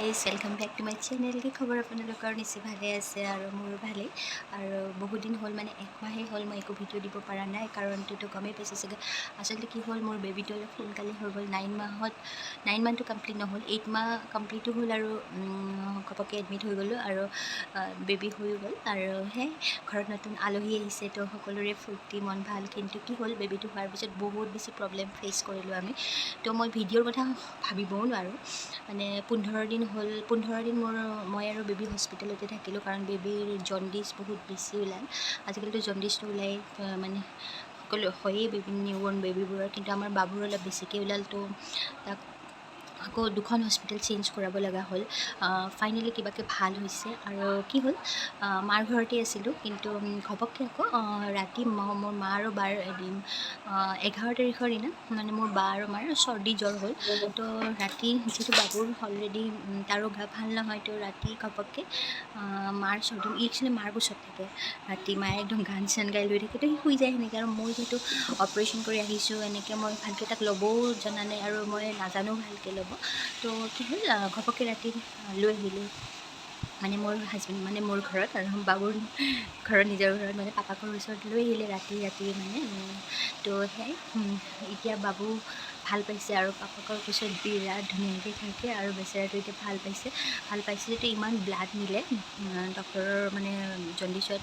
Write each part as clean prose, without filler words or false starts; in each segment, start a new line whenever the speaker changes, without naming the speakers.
Guys, welcome back to my channel. কি খবৰ আপোনালোকৰ? নিশ্চয় ভালে আছে আৰু মোৰো ভালেই। আৰু বহুত দিন হ'ল, মানে এক মাহেই হ'ল, মই একো ভিডিঅ' দিব পৰা নাই। কাৰণটোতো গমেই পাইছে চাগে। আচলতে কি হ'ল, মোৰ বেবীটো অলপ সোনকালে হৈ গ'ল। 9 মাহত, 9 মান্থটো কমপ্লিট নহ'ল, 8 মাহ কমপ্লিটো হ'ল আৰু ঘপককৈ এডমিট হৈ গ'লোঁ আৰু বেবী হৈ গ'ল। আৰু সেই ঘৰত নতুন আলহী আহিছে, তো সকলোৰে ফূৰ্তি, মন ভাল। কিন্তু কি হ'ল, বেবীটো হোৱাৰ পিছত বহুত বেছি প্ৰব্লেম ফেচ কৰিলোঁ আমি। তো মই ভিডিঅ'ৰ কথা ভাবিবও নোৱাৰোঁ। মানে 15 দিন হ'ল, 15 দিন মই আৰু বেবী হস্পিটেলতে থাকিলোঁ, কাৰণ বেবীৰ জণ্ডিছ বহুত বেছি ওলাল। আজিকালিতো জণ্ডিছটো ওলাই, মানে সকলো হয়েই বেবী, নিউ বৰ্ণ বেবীবোৰৰ। কিন্তু আমাৰ বাবুৰ অলপ বেছিকৈ ওলাল। তো তাক আকৌ দুখন হস্পিটেল চেঞ্জ কৰাব লগা হ'ল। ফাইনেলি কিবাকৈ ভাল হৈছে। আৰু কি হ'ল, মাৰ ঘৰতে আছিলোঁ, কিন্তু ঘপককৈ আকৌ ৰাতি মোৰ মা আৰু বাৰ এদিন 11 তাৰিখৰ দিনা মানে মোৰ বা আৰু মাৰ চৰ্দি জ্বৰ হ'ল। তো ৰাতি যিহেতু বাবুৰ অলৰেডি তাৰো গা ভাল নহয়, তো ৰাতি ঘপককৈ মাৰ চৰ্দি, ই একচুৱেলি মাৰ কোচত থাকে। ৰাতি মায়ে একদম গান চান গাই লৈ থাকে, তো সি শুই যায় সেনেকৈ। আৰু মই যিহেতু অপাৰেশ্যন কৰি আহিছোঁ, এনেকৈ মই ভালকৈ তাক ল'বও জনা নাই আৰু মই নাজানো ভালকৈ ল'ব। তো কি হ'ল, ঘপককৈ ৰাতি লৈ আহিলোঁ মানে মোৰ হাজবেণ্ড, মানে মোৰ ঘৰত আৰু বাবুৰ ঘৰত, নিজৰ ঘৰত, মানে পাপাকৰ ওচৰত লৈ আহিলে ৰাতি ৰাতি মানে। তো সেয়াই, এতিয়া বাবু ভাল পাইছে আৰু পাপাকৰ কোচত বিৰাট ধুনীয়াকৈ থাকে। আৰু বেচেৰাটো এতিয়া ভাল পাইছে। ভাল পাইছে যিটো ইমান ব্লাড নিলে ডক্টৰৰ, মানে জণ্ডিছত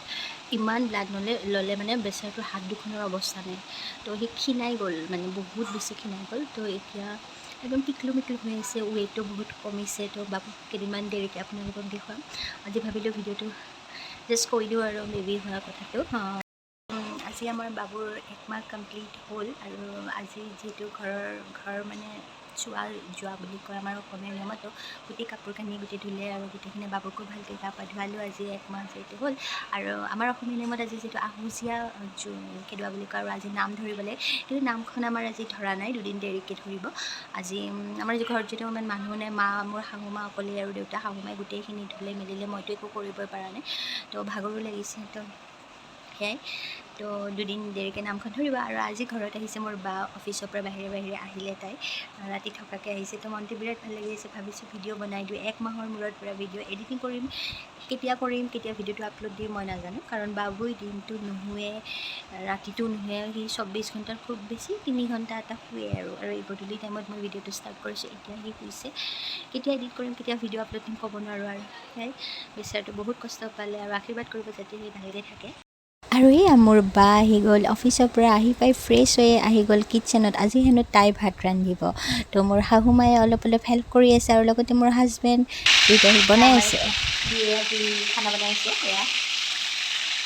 ইমান ব্লাড ল'লে, মানে বেচেৰাটোৰ হাত দুখনৰ অৱস্থা নাই। তো সি ক্ষীণাই গ'ল, মানে বহুত বেছি ক্ষীণাই গ'ল। তো এতিয়া একদম টিকলু মিকলু হৈ আছে, ৱেইটো বহুত কমিছে। তো বাবুক কেইদিনমান দেৰিকৈ আপোনালোকক দেখুৱাম। আজি ভাবিলোঁ ভিডিঅ'টো জাষ্ট কৈ দিওঁ আৰু বেবী হোৱা কথাটো। আজি আমাৰ বাবুৰ এক মাহ কমপ্লিট হ'ল। আৰু আজি যিহেতু ঘৰৰ ঘৰ মানে চোৱা যোৱা বুলি কয় আমাৰ অসমীয়া নিয়মতো, গোটেই কাপোৰ কানি গোটেই ধুলে আৰু গোটেইখিনি বাবুকো ভালকৈ গা পা ধুৱালোঁ। আজি এক মাহ যিহেতু হ'ল আৰু আমাৰ অসমীয়া নিয়মত আজি যিটো আহুচীয়া খেদোৱা বুলি কয় আৰু আজি নাম ধৰিব লাগে। কিন্তু নামখন আমাৰ আজি ধৰা নাই, দুদিন দেৰিকৈ ধৰিব। আজি আমাৰ ঘৰত যিহেতু ইমান মানুহ নাই, মা, মোৰ শাহু মা অকলেই আৰু দেউতা, শাহু মাই গোটেইখিনি ধুলে মেলিলে। মইতো একো কৰিবই পৰা নাই, তো ভাগৰো লাগিছে। তো সেয়াই, তো দুদিন দেৰিকৈ নামখন ধৰিব। আৰু আজি ঘৰত আহিছে মোৰ বা, অফিচৰ পৰা বাহিৰে বাহিৰে আহিলে। তাই ৰাতি থকাকৈ আহিছে, তো মনটো বিৰাট ভাল লাগি আছে। ভাবিছোঁ ভিডিঅ' বনাই দিওঁ। এক মাহৰ মূৰত পূৰা ভিডিঅ' এডিটিং কৰিম, কেতিয়া কৰিম, কেতিয়া ভিডিঅ'টো আপলোড দিম মই নাজানো, কাৰণ বাবুই দিনটো নুশুৱে, ৰাতিটো নুশুৱে। সি 24 ঘণ্টাৰ খুব বেছি 3 ঘণ্টা এটা শুৱে। আৰু আৰু এই গধূলি টাইমত মই ভিডিঅ'টো ষ্টাৰ্ট কৰিছোঁ, এতিয়া সি শুইছে। কেতিয়া এডিট কৰিম, কেতিয়া ভিডিঅ' আপলোড দিম ক'ব নোৱাৰোঁ। আৰু সেয়াই, বেচেৰাটো বহুত কষ্ট পালে আৰু আশীৰ্বাদ কৰিব যাতে সি ভালকৈ থাকে। আৰু এয়া মোৰ বা আহি গ'ল অফিচৰ পৰা। আহি পাই ফ্ৰেছ হৈ আহি গ'ল কিটচেনত। আজি হেনো তাই ভাত ৰান্ধিব। তো মোৰ শাহু মায়ে অলপ অলপ হেল্প কৰি আছে আৰু লগতে মোৰ হাজবেণ্ড, দুয়োটাই বনাই আছে। আজি খানা বনাই আছে। এয়া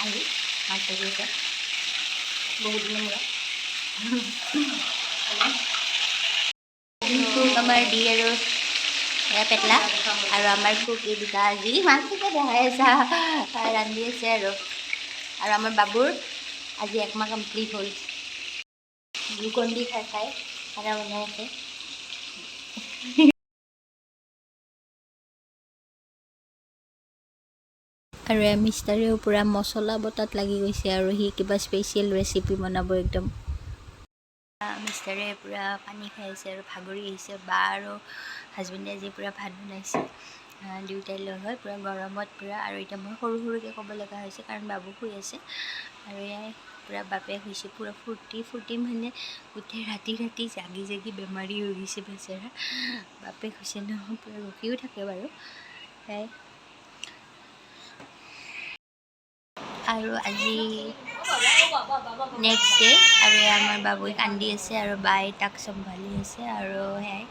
আহি মাছ ভাজি আছে বহুত দিনৰ মূৰত। কুক আমাৰ দি আৰু এয়া পেটলা আৰু আমাৰ কুক, এই দুটা আজি মাছ দেখাই আছে, ৰান্ধি আছে। আৰু আৰু আমাৰ বাবুৰ আজি এক মাহ কমপ্লিট হ'ল। গ্লুকন ডি খাই খাই খানা বনাই আছে। আৰু মিষ্টাৰেও পূৰা মছলা বটাত লাগি গৈছে আৰু সি কিবা স্পেচিয়েল ৰেচিপি বনাব একদম। মিষ্টাৰে পূৰা পানী খাই আছে আৰু ভাগৰি আহিছে। বা আৰু হাজবেণ্ডে আজি পূৰা ভাত বনাইছে দুয়োটাই লগ হৈ, পূৰা গৰমত পূৰা। আৰু এতিয়া মই সৰু সৰুকৈ ক'ব লগা হৈছে, কাৰণ বাবু শুই আছে। আৰু এয়াই পূৰা বাপেক হৈছে, পূৰা ফূৰ্তি ফূৰ্তি, মানে গোটেই ৰাতি ৰাতি জাগি জাগি বেমাৰী হৈ গৈছে বেচেৰা। বাপেক হৈছে নহয়, পূৰা ৰখিও থাকে বাৰু। সেয়াই। আৰু আজি নেক্সট ডে আৰু এয়া আমাৰ বাবুই কান্দি আছে আৰু বাই তাক চম্ভালি আছে। আৰু সেয়াই,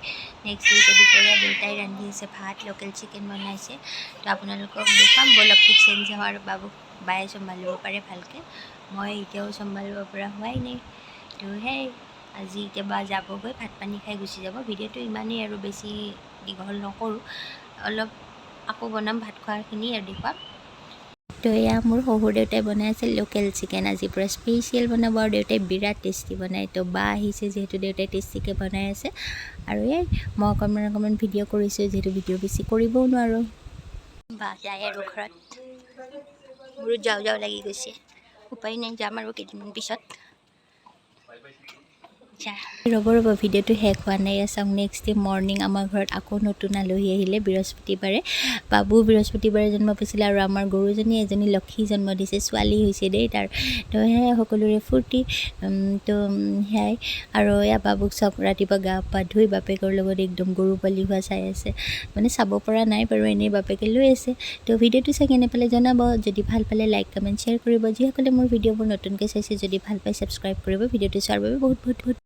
নেক্সট ডে এতিয়া দুপৰীয়া দেউতাই ৰান্ধি আছে ভাত, লোকেল চিকেন বনাইছে। তো আপোনালোকক দেখুৱাম, ব'লক কিটচেন যাওঁ। আৰু বাবুক বায়ে চম্ভালিব পাৰে ভালকৈ, মই এতিয়াও চম্ভালিব পৰা হোৱাই নাই। তো সেয়াই, আজি এতিয়া বা যাবগৈ, ভাত পানী খাই গুচি যাব। ভিডিঅ'টো ইমানেই আৰু বেছি দীঘল নকৰোঁ। অলপ আকৌ বনাম, ভাত খোৱাখিনি আৰু দেখুৱাম। তো এয়া মোৰ শহুৰ দেউতাই বনাই আছিল লোকেল চিকেন। আজি পূৰা স্পেচিয়েল বনাব আৰু দেউতাই বিৰাট টেষ্টি বনায়। তো বা আহিছে যিহেতু, দেউতাই টেষ্টিকৈ বনাই আছে। আৰু এই মই অকণমান অকণমান ভিডিঅ' কৰিছোঁ, যিহেতু ভিডিঅ' বেছি কৰিবও নোৱাৰোঁ। বা যায় আৰু ঘৰত, মোৰো যাওঁ যাওঁ লাগি গৈছে। উপায় নাই, যাম আৰু কেইদিনমান পিছত। ৰ'ব ৰ'ব, ভিডিঅ'টো শেষ হোৱা নাই। এয়া চাওক, নেক্সট ডে মৰ্ণিং আমাৰ ঘৰত আকৌ নতুন আলহী আহিলে। বৃহস্পতিবাৰে বাবু বৃহস্পতিবাৰে জন্ম পাইছিলে আৰু আমাৰ গৰুজনী এজনী লক্ষী জন্ম দিছে, ছোৱালী হৈছে দেই তাৰ। তো সেয়াই সকলোৰে ফূৰ্তি। তো সেয়াই আৰু এয়া বাবুক চাওক, ৰাতিপুৱা গা পা ধুই বাপেকৰ লগত একদম গৰু পোৱালি হোৱা চাই আছে। মানে চাব পৰা নাই বাৰু, এনেই বাপেকে লৈ আছে। তো ভিডিঅ'টো চাই কেনে পালে জনাব। যদি ভাল পালে লাইক, কমেণ্ট, শ্বেয়াৰ কৰিব। যিসকলে মোৰ ভিডিঅ'বোৰ নতুনকৈ চাইছে, যদি ভাল পায় ছাবস্ক্ৰাইব কৰিব। ভিডিঅ'টো চোৱাৰ বাবে বহুত বহুত বহুত